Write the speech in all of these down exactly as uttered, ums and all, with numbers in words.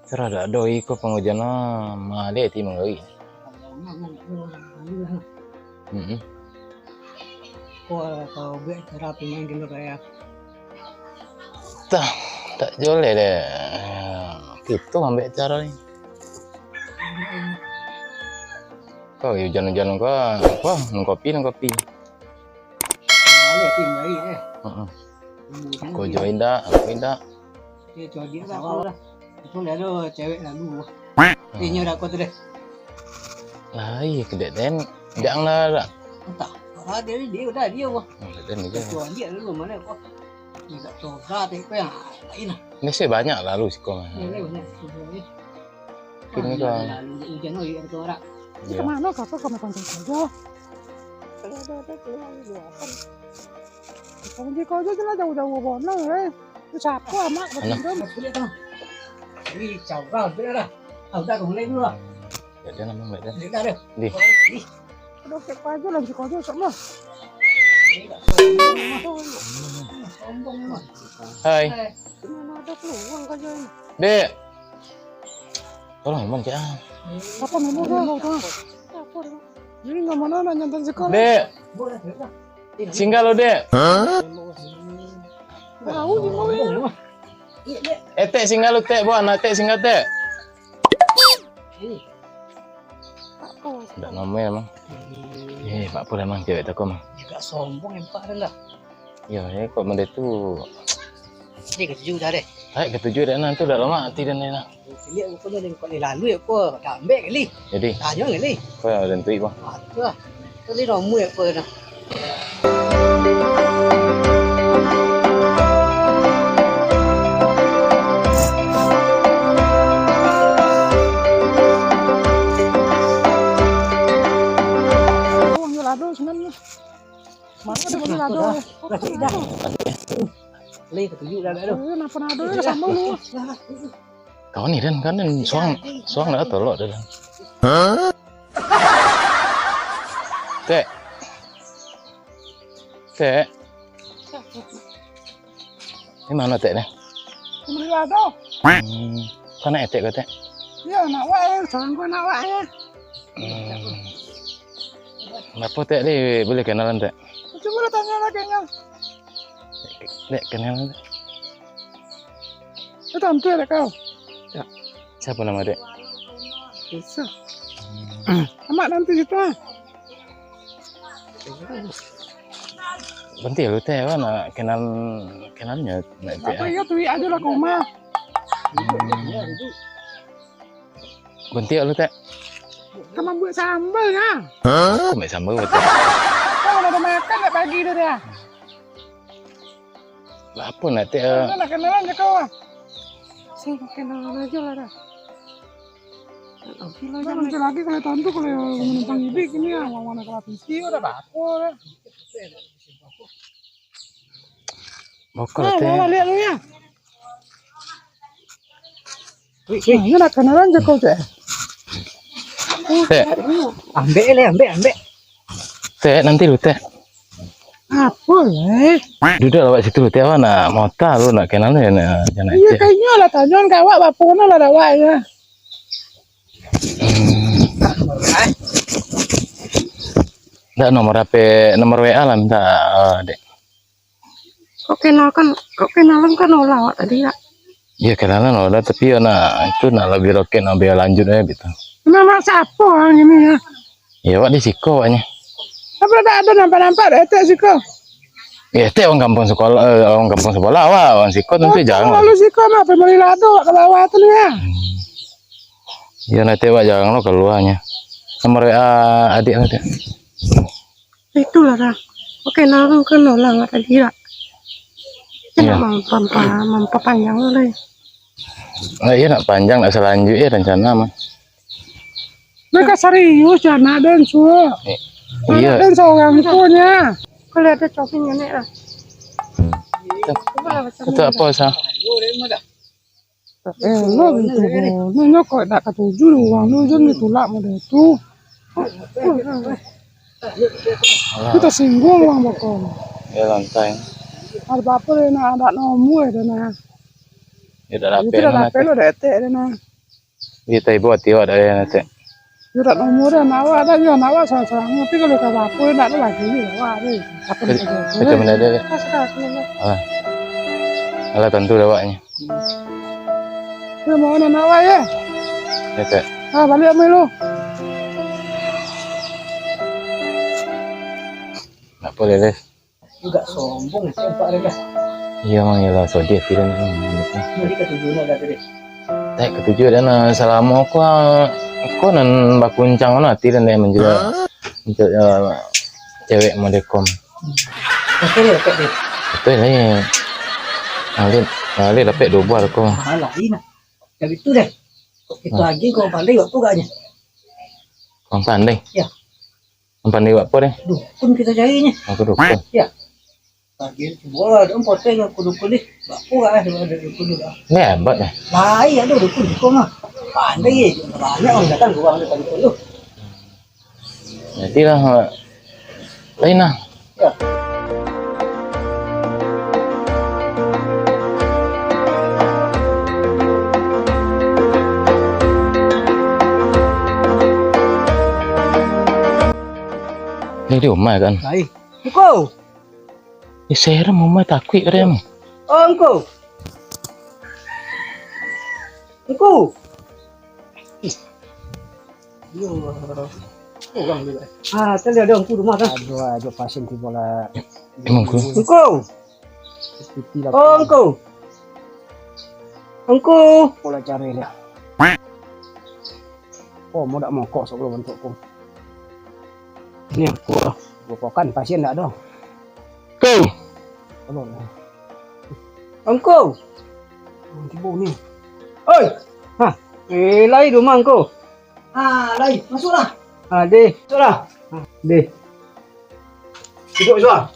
Surah dak ado iko pangujan lah, maleh ti manggawi. Hmm. Tah, tak joleh deh. Kito ambek cara ni. Kau ujan-ujan kau, wah, minum kopi, minum kopi. Maleh ti manggawi, eh. Heeh. Kau jo indak, aku indak. Dia codiak lah, aku lah. Itu lah ada cewek lalu. Hmm. Inyo dah kau tu deh. Lah, iya, kedek den. Jangan lah, dah. Entah. Ah, dia ni, dia dah, dia wah. Hmm, kedek ni je. Itu dia lalu mana kau? Dia tak coba, tak apa yang lain lah. Ni sih banyak lalu siko mah. Ini banyak siko ni. Kini kau. Lalu hujan, oh, iya, kau rak. Iya. Kemana kau tu, kau makan saja? Kalau ada, ada pulang, dua apa? Kalau di kau aja lah jauh-jauh bono, eh. Tu siapa amak? Anak. Ini cabar, beda dah. Ah, udah, kau mulai dulu lah. Beda nama, beda. Beda dah. Di. Aduh, siapa aja lah, siapa aja, sama. Sombong memang. Hai. Mana ada peluang kau jual? Dek. Tolong, Iman, cak, ah. Apa memang tu? Ini nggak mana nak nyantai sekolah? Dek. Singgah lo, Dek. Tahu di mana? Eh, Tek, singgah lo, Tek, buah anak Tek, singgah, Tek. Ndak normal emang. Eh, Pak Pul emang cewek tako, mang. Agak sombong empak tu lah. Yo, ya, kok model tu. Dia ketuju dah deh. Hai, ketuju dah, nah, tu dah lama hati dan lain lah. Ciliak kau dah kau lalu ya, kau dah ambek kali. Jadi? Tanyo kali. Kau yang tentui, bang. Ah, tu lah. Kali nomor ya, kau dah. Oh, yo lado, senang ni. Mana ada beli lado? Lah, dah. Leh, ketuju dah, dah. Eh, napa nado ya, sambal lu? Kawan ni, Dan, kan, Dan, suang, suang dah tolok dah, Dan. Tek. Tek. Di mana, Tek, ni? Beli lado. Hmm. Kau nak etek kau, Tek? Ya, nak wak, eh. Sorang kau nak wak, eh. Hmm. Apo, Tek, ni boleh kenalan, Tek? Cubo lah tanyo lah, kenal. Tek, kenalan, Tek. Eh, tantu ya, kau? Ya. Siapa nama, Tek? Bisa. Hmm. Amak nanti situ, ah. Banti lu, Tek, awak nak kenal, kenalnyo, nak, Tek, apo ah. Iyo, tuik ajo lah ka rumah. Hmm. Banti lu, Tek. Ka mambuek sambal, nah. Hah? Kok main sambal, Tek? Kau lah ado makan dak pagi tu, dah? Lah, apo nak, Tek, ah? Nak kenalan je kau, ah. Sing kenalan ajo lah, dah. Nanti lah, nanti lagi kalau tantu kalau manumpang ibik kini, ah, wawan nak lapisi, udah bako, dah. Bokol, Tek. Lah, lah, lihat lu, ya. Wih, wih. Nah, nak kenalan je kau, Tek. Tek. Ambek le, ambek, ambek. Tek, nanti lu, Tek. Apo, eh? Duduk lah, awak situ, Tek. Awak nak mota lu, nak kenalan ya, nak, jangan. Iyo, Tek. Kayaknyo lah, tanyoan ka awak, bapo lah dak awak, ya. Hmm. Dak, nomor H P, nomor W A lah minta, eh, Dek. Kok kenalan, kok kenalan kan olah awak tadi, ya? Iyo, kenalan olah, tapi yo nak, itu nak lebih roket, nak lebih lanjut aja gitu. Nama siapa orang ini, ya? Iyo, awak di siko awaknyo. Tapi dak ado nampak-nampak dak etek siko. Iyo, etek orang kampung sekolah, eh, orang kampung sebelah awak, orang siko tentu jarang. Lalu siko mah pembeli lado awak ka bawah tu, ya. Hmm. Iyo, nanti awak jarang lo kaluarnyo. Nomor W A adik lah, Dek. Itulah, dah. Oke, nah, kan, kan, lah, nggak tadi, lah. Iya. Nak mampa-, mampa-, mampapanjang lah, deh. Nah, iya, nak panjang, nak selanjut, ya, rencana mah. Mereka serius, ya, nak dan suruh. Eh, iya. Nak dan seorang pun, ya. Kalau ada coping nenek lah. Itu, itu apa, Sa? Eh, lo gitu, bro. Nyo kok dak katuju dek urang tu, jan ditulak model tu. Alah. Kito singgung urang bakal. Ya, lantai. Ado apo-apo deh, nak, dak nomu deh, nah. Yo dak dapek. Itu dah dapek lo, dah etek dah nah. Iyo, taibo ati awak dah, yo, etek. Yo dak nomor dah, nak awak dah, yo, nak awak sorang-sorang. Tapi kalau ka bapo, nak ado lagi, yo, awak ado. Macam mana dia? Alah, tantu dah awaknyo. Yo, mau nak awak, yo? Yo, etek. Ah, baliak mai lo. Nak apo, Leleh? Agak sombong, nampak dia dah. Iyo, mang, iyolah, sodih ati dah. Jadi katuju nak dah tadi. Tak katuju dah, nah, salamo ko, ko nan bakuncang no ati dah, manjua. Untuk, eh, cewek model ko. Betul ya, Kak, deh? Betul lah, ya. Alih, alih dapek duo buah ko. Mahal lagi, nah. Dari tu deh. Kok kita lagi kau pandai waktu gaknya? Kau pandai? Ya. Ampang iwak apo deh? Dukun kita cari nyo. Aku dukun. Ya. Bagian cubo lah, dong poteh aku dukun deh. Bapo lah, ada dukun juga. Ni hebat lah. Lai ada dukun, dukun lah. Pandai ye. Banyak orang datang ke orang datang dukun tu. Jadi lah, lain lah. Ya. Ni di rumah kan? Lai. Ngku. Eh, serem rumah, takuik ka dia mah. Oh, Ngku. Ngku. Ih. Yo. Urang dulu. Ah, tadi ada Ngku rumah kan? Aduh, aduh, pasien tibo lah. Emang Ngku? Ngku. Piti lah. Oh, Ngku. Ngku. Pola cari dia. Oh, mau dak mokok sok lo bantuak ko. Ni aku lah. Gua pokan pasien dak ado. Ko. Aduh. Angku. Tibo ni. Oi. Ha. Eh, lai rumah angku. Ha, lai. Masuklah. Ha, deh. Masuklah. Ha, deh. Duduk suah.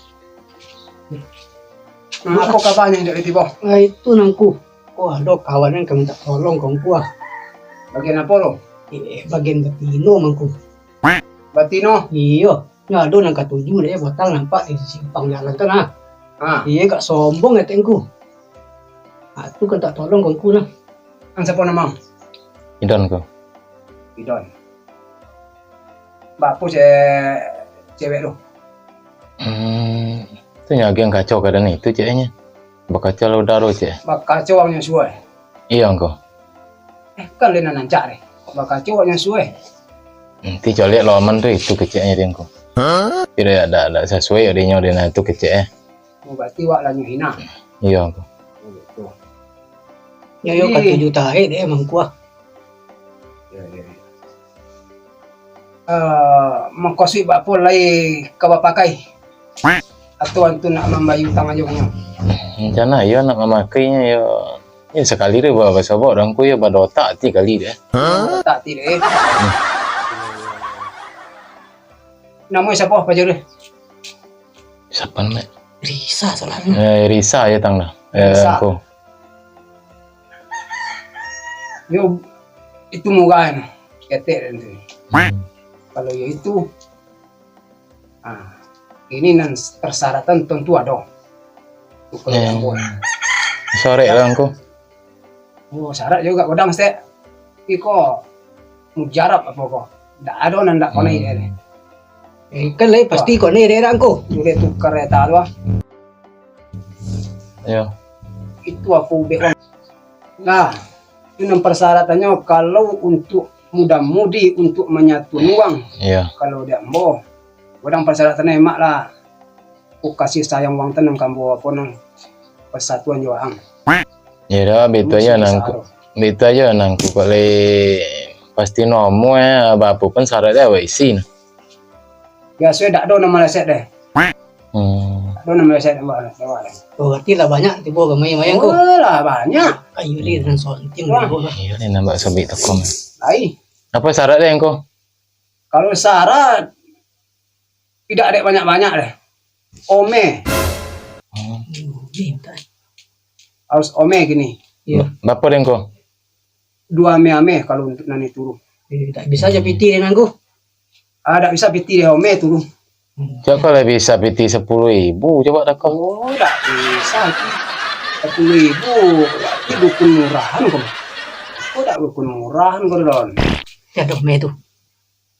Nah, apo kabarnyo indak ditibo? Ah, itu nangku. Ko ado kawan nan ka mintak tolong ka angku ah. Bagian apo lo? Eh, bagian batino mangku. Batino? Iyo, nyo ado nan katuju dek batang nampak di simpang jalan tu nah. Ha. Iyo, agak sombong etek ngku. Ah, tu ka mintak tolong ka angku nah. Ang siapo namo? Idon ko. Idon. Baapo ce-, cewek tu? Hmm, tu nyo agiah kacau kaadaan itu ceweknyo. Bakaco lah udaro, cek. Bakaco awak nyo suo, eh? Iyo, angku. Eh, kan lai nan rancak, deh. Bakaco awak nyo suo, eh? Nanti coliak lawan tu itu keceknyo, deh, angku. Hah? Tidak, tidak, tidak sasuai, deh, nyo, deh, nah, itu kecek, eh. Oh, berarti awak lah nyo hina. Iyo, angku. Oh, gitu. Yo, yo, jadi, katuju tarik deh, mangkuah. Yo, yo, yo. Eh, mukasuik baapo lai ka bapakai? Atau antu nak mambayia utang ajo nyo? Rencana iyo nak mamakainyo, yo, yo sakali tu ba-, basobok dek angku, yo badotak ati kali deh. Badotak ati deh. Hmm. Namo siapo, Pak Jurus? Siapo namo? Risa salah. Eh, Risa yo tang dah. Eh, Risa. Angku. Yo, itu murah, ketek tu. Hmm. Kalau yo itu, ah, ini nan persyaratan tentu ado. Tu kalau yang buat. Sorek lah, angku. Oh, syarat juo godang, Stek. Iko mujarab apo ko? Ndak ado nan ndak konai dek ni. Eh, kan lai pasti konai dek angku. Buliah tukar kereta tu ah. Yo. Itu apo ubek wang. Nah, itu nan persyaratannya kalau untuk muda-mudi untuk menyatuan wang. Iyo. Kalau dek ambo, godang persyaratannya emak lah. Ku kasih sayang wang tenang kambo apo nang persatuan jo ang. Yo dah, bitu ajo nangku. Bitu ajo nangku kok lai pasti nomo eh, apo pun syarat deh awak isi nah. Biaso dak ado namo lesek deh. Hmm. Dak ado namo lesek deh, awak deh. Oh, berarti lah banyak tibo kamari mayang ko. Oh, lah banyak. Ayo li dan sonting. Iyo ni nampak sabik tekom. Ai. Apo syarat deh angku? Kalau syarat Tidak dek banyak-banyak deh. Ome. Hmm. Harus ome kini. Iyo. Ba-, barapo deh ko? Duo ame-ame kalau untuk nan itu tu. Eh, tak bisa aja piti deh nangku. Ah, tak bisa piti deh, ome tu tu. Hmm. Cok kalau bisa piti sepuluh ribu, coba dah ko. Oh, tak bisa. Sepuluh ribu. Dukun murahan ko. Ko dak dukun murahan ko, Don. Tiado meh tu.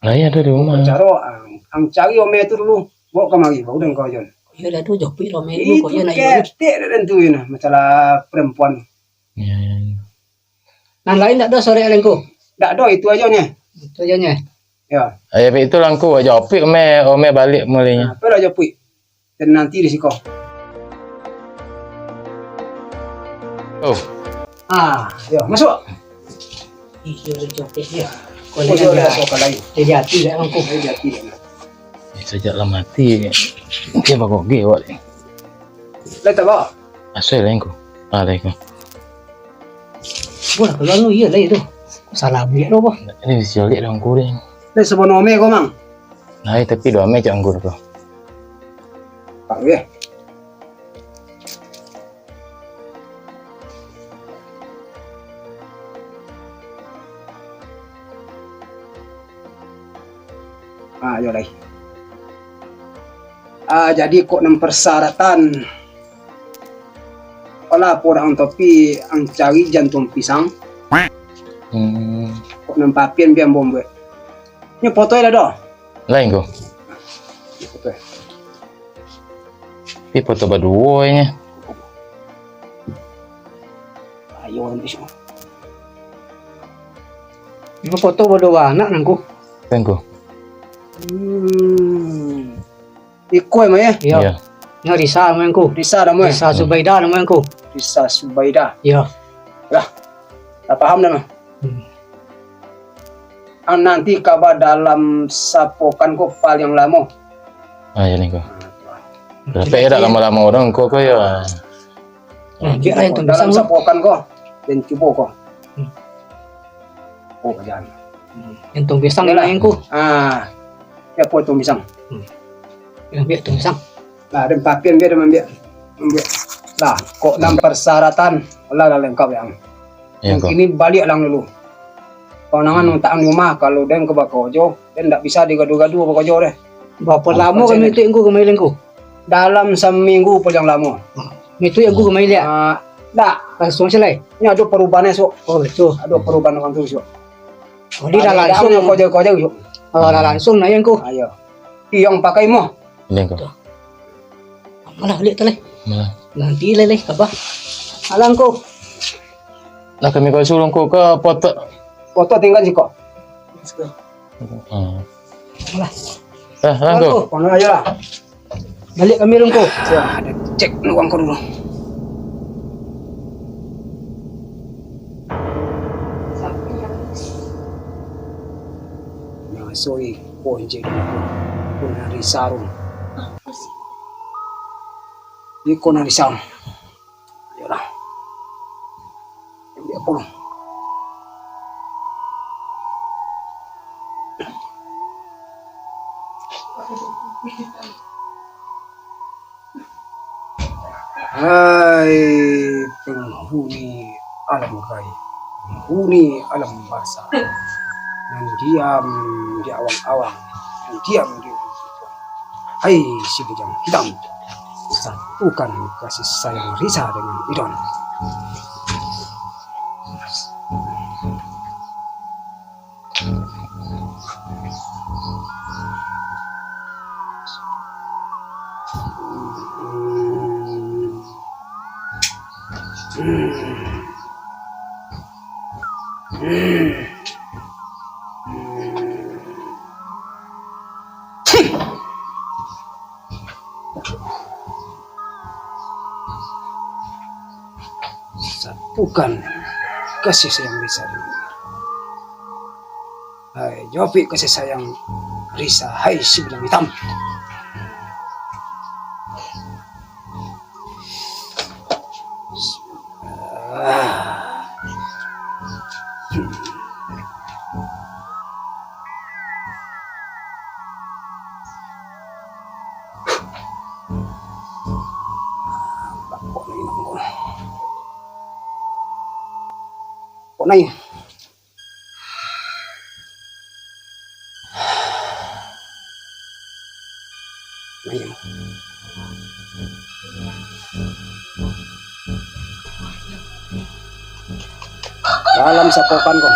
Lah, iyo, ado di rumah. Caro, ang, ang cari omeh tu dulu. Bawa kamari, baru den kau ajuan. Iyo dah tu, jopuik lah omeh dulu, kau iyo nak iyo. Ketek dak tentu ini, masalah perempuan. Iyo, iyo, iyo. Nan lain dak ado sorek alangku? Dak ado, itu ajo nyo. Itu ajo nyo. Yo. Ayo, itu langku, jopuik omeh, omeh baliak mulinyo. Nah, apo lah jopuik? Dan nanti di siko. Oh. Ah, yo, masuk. Ih, yo, yo, yo, yo. Kau Oh, lihat yo, dia. Yo, kau lain. Dia jati dah, Bang, kau. Dia jati dah. Eh, sajak lah mati, dia bagoge awak ni. Lai tak bawa? Asal lah, Bang, kau. Ah, lai, kau. Bolah, kalau anu, iya lah itu. Salah bulik lo, boh. Ini bisa lihat dong, kau ni. Lai, sabana ame kau, Mang? Nah, tapi dua ame cak anggur tu. Pak, ya. Ah, yo lai. Ah, jadi kok nan persyaratan. Olah, apo urang topi ang cari jantuang pisang. Hmm. Kok nan papian biar ambo buek. Nyo foto dah doh. Lain ko. Foto. Tapi foto baduo inyo. Ayo, nanti semua. Nyo foto baduo anak nangku. Lain ko. Hmm. Iko emang, ya? Iya. Iya. Nyo Risa namo ngku. Risa namo, ya? Risa Zubaida namo ngku. Risa Zubaida. Iya. Lah. Lah paham dah, mah. Hmm. Ang nanti kaba dalam sapokan ko paliang lamo. Ah, iya, ni ko. Tapi dak lamo-lamo urang ko, ko ya. Nah, biar lah yang tu dalam pisang, sapokan ko, dan cubo ko. Hmm. Oh, kajan. Hmm. Yang tu pisang. Yalah. Yang ku. Ah. Ya, potong pisang. Hmm. Yang biar tu pisang. Lah, dan papian biar dia ambiak. Ambiak. Lah, kok nan persyaratan, lah, lah lengkap yang. Iya, ko. Kini baliak lang dulu. Konangan untak ang di rumah, kalau den ka bakajo, den ndak bisa digaduh-gaduh bakajo deh. Barapo lamo kami tu ngku kamari, ngku? Dalam saminggu paling lamo. Itu ngku kamari liak? Ah, ndak. Langsung se lai? Nyo ado parubahan esok. Oh, itu. Ado parubahan urang tu esok. Oh, di dalam langsung. Kajo-kajo esok. Oh, dalam langsung nah, ngku. Ayo. Iyo pakai mo. Ini ko. Malah baliak tu lai. Malah. Nanti lai, lai, kaba. Alang ko. Lah kami ko suruh ko ka foto. Foto tinggal siko. Ah. Malah. Eh, alang ko. Kono aja lah. Baliak kami, Lungku. Siap. Ada cek uang ko dulu. Nah, sorry. Ko injek dulu, ko nan Risa tu. Iko nan Risa. Ayolah. Ambiak pulang. Hai penghuni alam gaib, penghuni alam barzah, nan diam di awang-awang, nan diam di ulu bukik. Hai si bujang hitam, satukan kasih sayang Risa dengan Idon. Satukan kasih sayang Risa dengan Idon. Hai, jawab kasih sayang Risa, hai si bujang hitam. Ah. Kok naik? Naik. Dalam sapokan ko,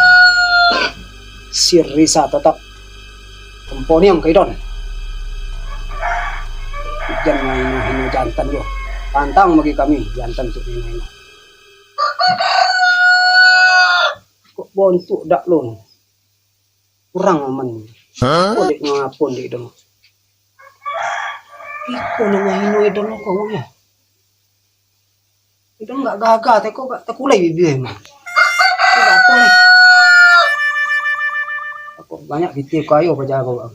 si Risa tatap komponiang ka Idon. Jan mahino-hino jantan jo. Pantang bagi kami jantan tu hino-hino. Kok bontuk dak lo? Kurang aman. Kok dek ngapun dek Idon? Iko nan mahino Idon ko, ya. Idon gak gagah, teko gak takulai bibia mah. Ko gak apo ni? Ako banyak pitih kayo paja ko.